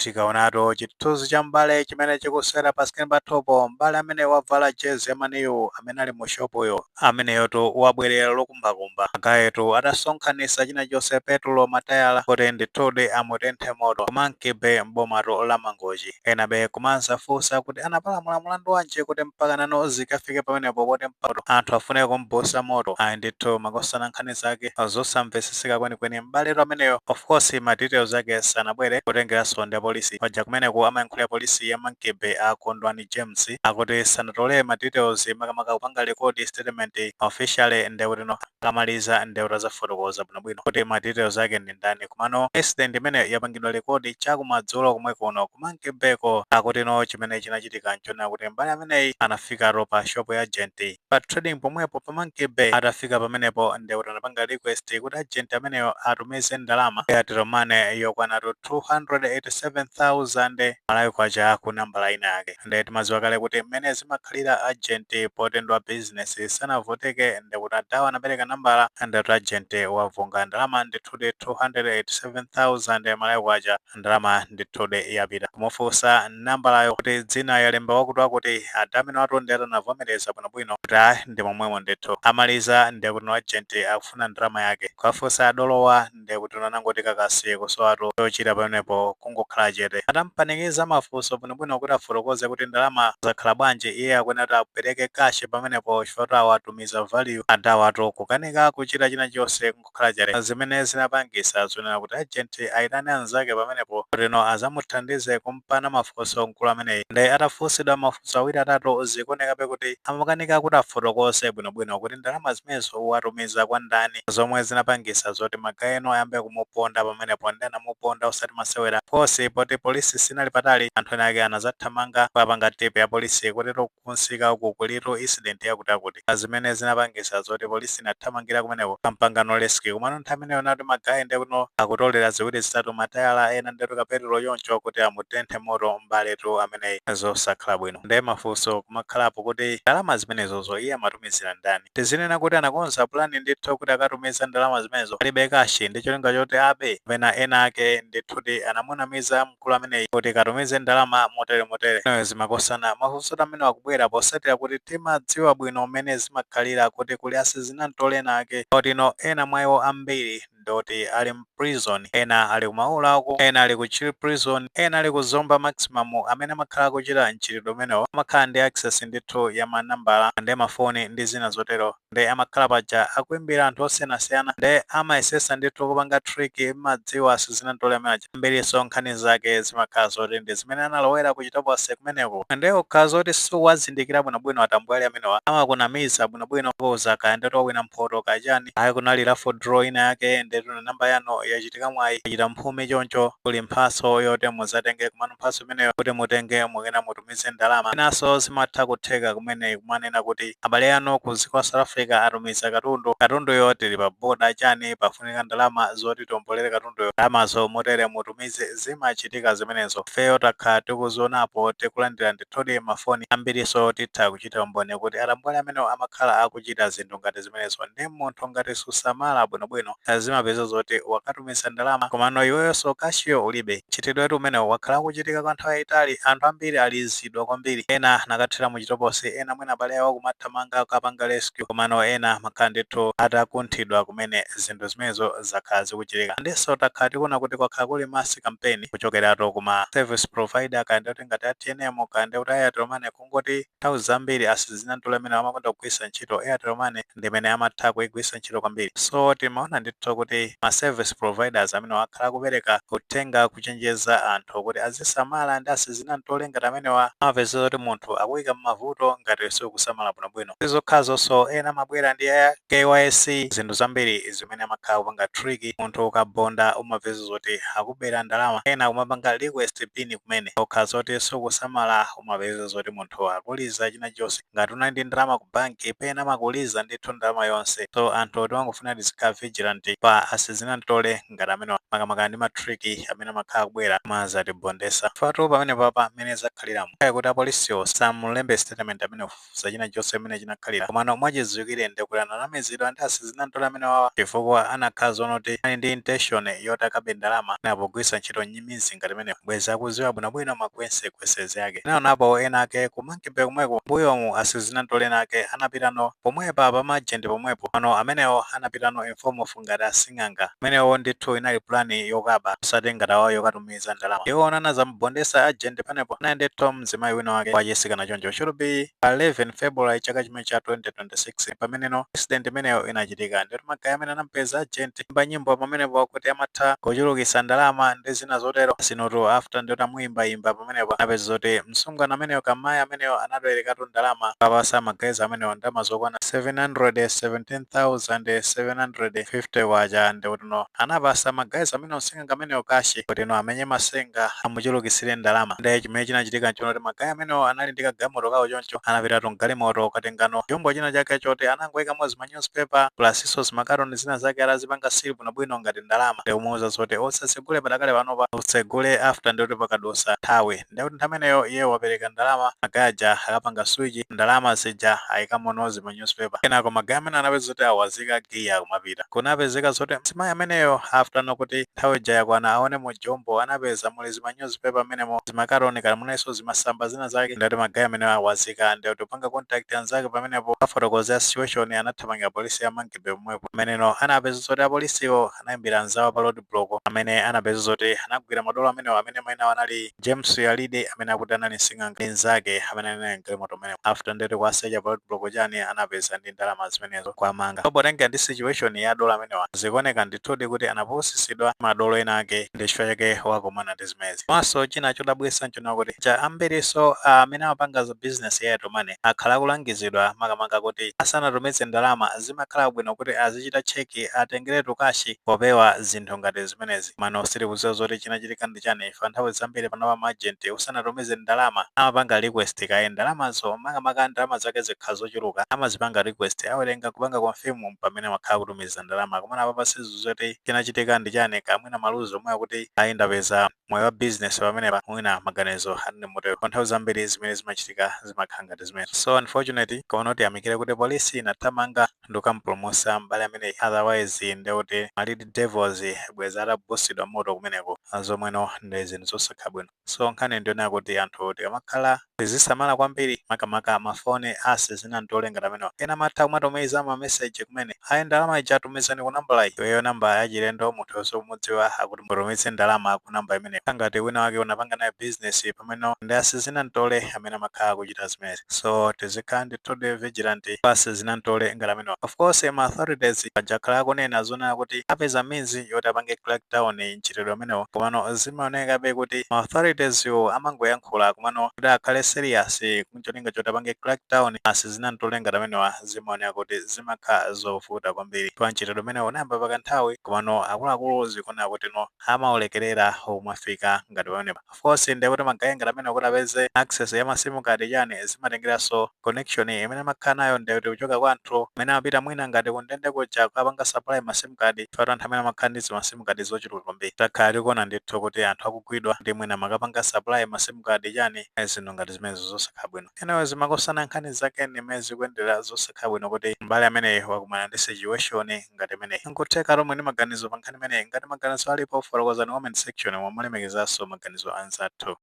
Tikaonato chithunzi cha m'bale chimene chikusewera pa screen pathupo, m'bale amene wavala jezi ya Man U amene ali mu shopuyo, ameneyotu wabwerera lokumbakumba. Agayetu atasonkhanitsa china chonse, petulo, matayala, kuti ndithudi amutenthe moto ku Monkey Bay m'bomatu la Mangochi. Enabe kumazafunsa kuti anapalamula mulandu wanji kuti mpaka nano zikafike pamenepo poti mpaka anthu afune kumbusa moto? Ayi ndithu, makosana, nkhani zake zosamvetseseka kwenikweni. M'baletu ameneyo, of course ma details ake sanabwere, kutengeranso ndi apolisi paja kumeneko amayankhulira polisi ya Monkey Bay, a Kondwani James, akuti sanatole ma details, makamaka kupanga record statement officially, ndekuti no akamaliza ndekuti azafotokoza bwinobwino kuti ma details ake ndi ndani. Komano incident imene yapangidwa record chakumadzulo komwe kuno ku Monkey Bayko, akuti no chimene chinachitika nchona kuti m'bale ameneyi anafikatu pa shop ya agent pa trading pomwepo pa Monkey Bay. Atafika pamenepo, ndekuti anapanga request kuti agent ameneyo atumize ndalama Airtel Money yokwanatu 287,000 Malawi kwacha ku nambala ina yake. Nde timadziwa kale kuti mmene zimakhalira, agent potendwa business sanavoteke, ndekuti adawa anapereka nambala, ndekuti agent wavunga ndalama ndithudi 287,000 Malawi kwacha. Ndalama ndithudi yapita. Kumufunsa nambalayo kuti dzina yalemba wakuti wakuti, adamene watu ndi atanavomereza bwinobwino kuti ayi, ndi momwemo ndithu. Amaliza, ndekuti no agent akufuna ndalama yake. Kukafunsa adolowa, ndekuti anangoti kakasi, kusowatu chochita pamenepo, kungokhala chete. Atampanikiza mafunso bwinobwino kuti afotokoze kuti ndalama zakhala bwanji, iye akuyenera kuti apereke cash pamenepo chifukwa awatumiza value, adawatu kukanika kuchita china chonse, kungokhala chete, zimene zinapangisa zonena kuti agent ayitane anzake pamenepo kuti no azamuthandize kumpana mafunso mkulu ameneyi. Nde atafunsidwa mafunso awiri atatu, zikuonekabe kuti amakanika kuti afotokoze bwinobwino kuti ndalama zimenezo watumiza kwa ndani, zomwe zinapangisa zoti magaeno ayambe kumuponda pamenepo. Ndi anamuponda osati masewera posi poti polisi sinali patali. Anthu ena ake anazathamanga kupanga tip ya polisi kuti kunsika uku kulitu incident yakuti akuti, zimene zinapangisa zoti polisi inathamangira kumeneko kampangano rescue. Komano nthawi imeneyo nati magayi ndi kuno akutolera ziwiri zitatu, matayala ena ndetu kapetulo choncho, kuti amutenthe moto mbaletu ameneyi. Zosakhala bwino. Ndiye mafunso kumakhalapo kuti ndalama zimenezozo iye amatumizira ndani? Tizinena kuti anakonza plan ndithu kuti akatumiza ndalama zimenezo alibe cash ndi cholinga choti abe, kapena ena ake ndithuti anamunamiza mkulu ameneyi kuti katumize ndalama motere motere? Nayo zimakosana. Mafunso amene akubwera posatira kuti timadziwa bwino mmene zimakhalira kuti kuli asizinamtole ena ake otino ena mwa iwo ambiri ndoti ali mprison, ena ali kumaulako, ena ali ku Chill Prison, ena ali ku Zomba Maximum. Amene amakhala kuchita mchitidwe umenewo amakhala ndi access ndithu ya manambala ndi mafoni ndi zina zotero, ndi amakhala paja akuimbira anthu osiyanasiyana, ndi amayesesa ndithu kupanga trick. Madziwa asizinamtole amene aja ambiriso nkhani zake zimakhala zoti ndi zimene analowera kuchitopose kumeneko, ndi ukhala zoti suwazindikira bwinobwino. Atambwali amenewa amakunamiza bwinobwino, kuuza kaya ndeti wawina mphoto kachani, ayi kunali raffle draw ina yake, ndetu namba yanu yachitika mwayi, yachita mphumi choncho, kuli mphaso yoti muzatenge, komano mphaso imeneyo kuti mutenge mukena mutumize ndalama. Inanso zimatha kutheka kumene kumanena kuti abale anu ku dziko la South Africa atumiza katundu, katunduyo tili pa boda chani, pafunika ndalama zoti tiombolere katunduyo, ndalamazo motere mutumize. Zimachitika zimenezo, ifeyo takhala tikuzionapo, tikulandira ndithudi mafoni ambiriso, titha kuchita umboni kuti atambwali amenewo amakhala akuchita zinthu ngati zimenezo. Ndi munthu ngati susamala bwinobwino, zimapeza zoti wakatumiza ndalama, komano iweyonso cashyo ulibe. Mchitidwetu umenewo wakhala kuchitika kwa nthawi yayitali. Anthu ambiri alizidwa kwambiri, ena nakathera muchitoposi, ena mwina abale awo kumathamanga kapanga rescue, komano ena makhala ndithu atakunthidwa kumene. Zinthu zimenezo zakhala zikuchitika. Ndiso takhala tikuona kuti kwakhala kuli mass campaign kuchokeratu kuma service provider, kaya ndikuti ngati a TNM, kaya ndikuti Airtel Money. Kungoti nthawi zambiri asizinantole amene amakonda kugwiritsa ntchito Airtel Money, ndimene amatha kuyigwiritsa ntchito kwambiri. So timaona ndithu kuti ma service providers amene akhala kupereka uthenga kuchenjeza anthu kuti azisamala ndi asizinantole ngati amenewa, amapeza kuti munthu akuyika m'mavuto ngati sikusamala bwinobwino. Sizokhazonso, ena amabwera ndi KYC, zinthu zambiri zimene amakhala kupanga trick munthu. Ukabonda umapeza zoti akubera ndalama. Ena kumapanga request PIN kumene okha zoti sikusamala, umapeza zoti munthu akuliza china chonse. Ngati unali ndi ndalama ku banki, pena amakuliza ndithu ndalama yonse. So anthu timangofuna tizikhala vigilant pa asizinantole ngati amenewa. Makamaka ndi ma trick amene amakhala kubwera mazatibondesa fatu pamene papa amene zakhaliramo, kaya kuti apolisiwo samulembe statement amene kufufuza china chonse amene chinakhalira. Komano mwachidziwikire ndikuti ananamizidwa ndi asizinantole amene wawa, chifukwa anakhala zonoti ali ndi intention yoti akabe ndalama napogwiritsa ntchito nyimizi ngati imene bweza akuziwa bwinobwino ma consequences yake. Naonapo ena ake ku Monkey Bay komweko mbuyomu, asizinantole ena ake anapitano pomwepa pa ma agent pomwepo. Pano amenewo anapitano in form of ngati asing'anga. Amenewo ndithu inali plan yokaba, osati ngati awawo yokatumiza ndalama. Iwo anazamubondesa agent panepo anali ndithu mzimayi wina wake wachisikana choncho. Should be pa 11 February chaka chimene cha 2026 pameneno incident imeneyo inachitika. Ndithu ma guy amene anampeza agent imba nyimbo pamenepo kuti amatha kuchulukitsa ndalama ndi zina zotero. Sinoto after ndiyoti amuyimbayimba pamenepo, anapeza zoti msungwana ameneyo, kamayi ameneyo, anatolerekatu ndalama papasa ma guys amenewo, ndalama zokwana 717,750 kwacha. Ndikuti no anapasa ma guys amenewo, msing'anga amenewo, cash kuti no amenye masenga amuchulukitsire ndalama. Ndiye chimene chinachitika nchonoti ma guy amenewo anali ndi kagalimoto kawo choncho, anapitatu mgalimoto katengano chombo china chake choti anangoyikamo zima newspaper plus iso zimakaroni zina zake, atazipanga seal bwinobwino ngati ndalama, ndikumuwuza zoti usasegule padakale panopa, usegule after ndikuti pakadusa nthawi. Ndikuti nthawi imeneyo iye wapereka ndalama, ma guy aja akapanga switch ndalama zija ayikamono zima newspaper. Kenako ma guy amene anapeza zoti awazika giya kumapita, kunapezeka zoti mzimayi ameneyo after nokuti nthawi ija yakwana aone mu jombo, anapeza muli zima newspaper amenemo, zimakaroni, kala munenso zimasamba zina zake. Ndikuti ma guy ameneyo awazika, ndikuti upanga contact anzake pamenepo, afotokozera situation, anathamangira polisi ya Monkey Bay pomwepo. Ameneno anapeza zoti apolisiwo anayimbira anzawo pa road block, amene anapeza zoti anagwira madolo amenewo, amene mayina anali James Yalide, amene akuti anali msing'anga, ndi nzake amene anali mgalimoto amenewo. After ndeti kwasecha pa road block chani, anapeza ndi ndalama zimenezo kwamanga. Potenga ndi situation ya dolo amenewa, zikuoneka ndithudi kuti anapusitsidwa madolo ena ake, ndi chifukwa chake wakumana ndi zimenezi. Komanso china chodabwitsa nchona kuti cha ambiriso amene amapanga za business ya Airtel Money akhala akulangizidwa, makamaka kuti asanatumize ndalama zimakhala bwino kuti azichita check, atengeretu cash popewa zinthu ngati zimenezi. Mano sitikudziwa zoti chinachitika ndi chani. Ife nthawi zambiri panopa ma agent usanatumize ndalama amapanga request kaye ndalamazo, makamaka ndalama zake zikhala zochuluka, amazipanga request, awerenga, kupanga confirm pamene amakhala kutumiza ndalama. Komana apa sizo zoti chinachitika ndi chani, kamwina maluzi omwe akuti ayi, ndapeza moyo wa business pamenepa, mwina maganizo anene motero. Kwa nthawi zambiri zimene zimachitika zimakhala ngati zimene. So unfortunately, kaona kuti amikire kuti polisi inathamanga ndikukampulumutsa mbale ameneyi, otherwise ndekuti ma lead devils bweza atabusidwa moto kumeneko, zomweno ndi zinthu zosakhala bwino. So nkhani ndiyonena kuti anthu tikamakhala tizisamala kwambiri, makamaka mafoni asizinantole ngati amenewa. Ena amatha kumatumiza ma message kumene ayi, ndalama ija tumizani ku nambala iyi, iweyo namba yachilendo, munthu yosumudziwa akuti mutumize ndalama ku namba imeneyo, ngati wina wake unapanga naye business pamene ndi asizinantole amene amakhala kuchita zimenezi. So tizikhala ndithudi vigilant pa asizinantole ngati amenewa. Of course ma authorities ajakhala akunena zonena kuti apeza means yoti apange crackdown mchitidwe amenewo, komano zimaonekabe kuti ma authorities iwo amangoyankhula, komano kuti akhale serious ncholinga choti apange crackdown asizinantole ngati amenewa, zimaoneka kuti zimakhala zovuta kwambiri. Pa mchitidwe umenewo unayamba pakanthawi, komano akuluakulu zikuoneka kuti no amaulekerera umafika ngati pamenepa. Of course ndekuti ma guy ngati amene kuti apeze access ya ma SIM card chani, zimatengeranso connection imene amakhala nayo, ndekuti kuchoka kwa anthu amene amapita mwina ngati kundende kuja kukapanga supply ma SIM card. Fatu anthu amene amakhala ndi zima SIM card zochuluka kwambiri, takhala tikuona ndithu kuti anthu akugwidwa ndi mwina makapanga supply ma SIM card chani, zinthu ngati zimenezo zosakhala bwino. Anyway, zimakosana nkhani zake ndimene zikuyendera, zosakhala bwino kuti mbale ameneyi wakumana ndi situation ngati imeneyi. Nkutheka lomwe ndi maganizo pa nkhani imeneyi. Ngati maganizo alipo, fotokozani comment section, momwe mulemekezanso maganizo anzathu.